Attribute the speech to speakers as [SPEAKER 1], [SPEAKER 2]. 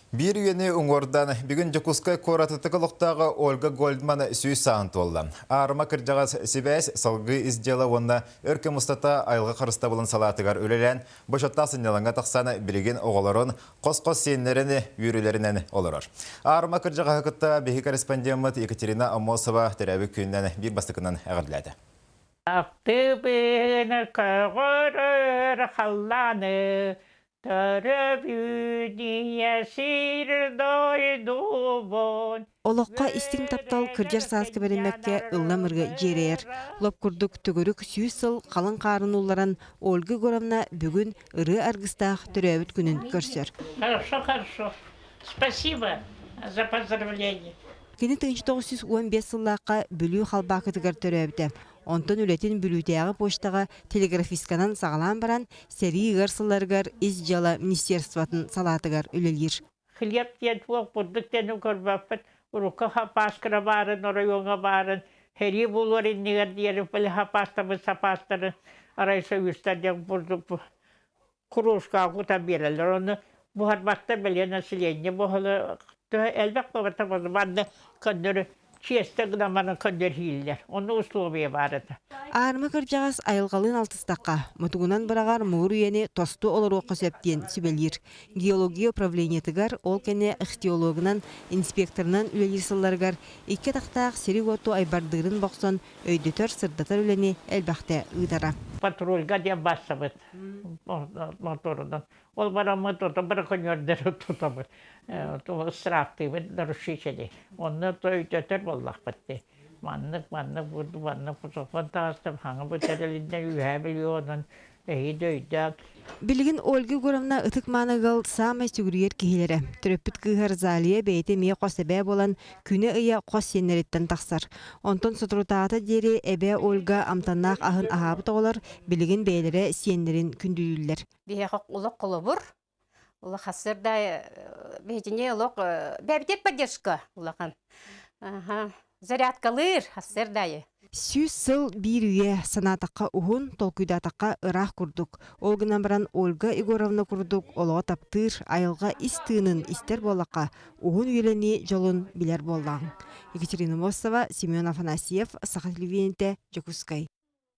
[SPEAKER 1] Биир үйэни уҥуордан, бүгүн Дьокуускай куорат ытык олохтооҕо Ольга Гольдман сүүс сааһын туолла. Аарыма кырдьаҕас сибээс, салгыы ис дьыала уонна өр кэм устата айылҕа харыстабылын салаатыгар үлэлээн, бочуоттаах сынньалаҥҥа тахсан, билигин оҕолорун, хос-хос сиэннэрин үөрүүлэринэн олорор. Аарыма кырдьаҕаһы кытта биһиги корреспондеммыт Екатерина Аммосова төрөөбүт күнүнэн биир бастакынан эҕэрдэлээтэ.
[SPEAKER 2] Актыбыны көҕөрөр халлааны Төрөбүдүйэ сир дойдубун
[SPEAKER 3] Олоххо истиҥ таптал кырдьар сааска бэриммэккэ ыллам ырыа дьиэрэйэр. Лоп курдук төгүрүк 100 сыл халыҥ хаарын уулларан Ольга Егоровна бүгүн ырыа аргыстаах төрөөбүт күнүн көрсөр.
[SPEAKER 2] Хорошо, хорошо. Спасибо за поздравление.
[SPEAKER 3] Кини 1915 сыллаахха Бүлүү Халбаакытыгар төрөөбүтэ. Онтон үлэтин Бүлүүтээҕи почтаҕа телеграфистканан саҕалаан баран, сэрии ыар сылларыгар Ис дьыала министерствотын салаатыгар үлэлиир.
[SPEAKER 2] Хлеб диэн туох бурдук диэни көрбөппүт. Урукку хапааскыра баарын, оройуоҥҥа баарын, сэрии буолуор иннигэр диэри били хапаастабыт сапаастары арай союзтар диэн бурдук куруускаҕа кутан биэрэллэр. Ону буһарбаттар бэлиэ население буһалы төһө элбэх буолбата буолла манна көннөрү чиэстэ гынан баран көннөрүһүүллэр. Онно условия баар этэ.
[SPEAKER 3] Аарыма кырдьаҕас айылҕалыын алтыстахха, мутугунан быраҕар муҥур үйэни тосту олоруохха сөп диэн сүбэлиир. Геология управлениетыгар, ол кэннэ ихтиологынан, инспекторынан үлэлиир сылларыгар икки атахтаах сири-уоту айбардыырын бохсон өйдөтөр, сырдатар үлэни элбэхтэ ыытара.
[SPEAKER 2] Патрульга диэн барсабыт моторунан. Ол бараммыт ото браконьердары тутабыт. Ыстырааптыыбыт нарушители. Онно өйдөтөр буоллахпыт дии. Маннык, маннык, маннык сокуон таҕыстым, хаҥа бу тэрилиннэ үөһээ Бүлүү онон эһиги өйдөөн.
[SPEAKER 3] Билигин Ольга Егоровна ытык-мааны ыал саамай сүгүрүйэр киһилэрэ. Төрөппүт кыыһа Розалия бэйэтэ эмиэ хос эбээ буолан, күнэ-ыйа хос сиэннэриттэн тахсар. Онтон соторутааҕыта диэри эбээ Ольга амтаннаах аһын аһаабыт оҕолор билигин бэйэлэрэ сиэннэрин күндүлүүллэр.
[SPEAKER 4] Биһиэхэ олох холобур, улах хасырда биһитини олох бэбитет поддержка улахан. Аха. Зарядкалыыр хасырдайы.
[SPEAKER 3] 100 сыл биир үйэ, санаатахха уһун, толкуйдаатахха ыраах курдук. Ол гынан баран Ольга Егоровна курдук олоҕу таптыыр, айылҕа ис тыынын истэр буоллахха, уһун үйэлэнии дьолун билэр буоллаҕыҥ. Екатерина Мостова, Семен Афанасьев, Саха телевидениетэ, Дьокуускай.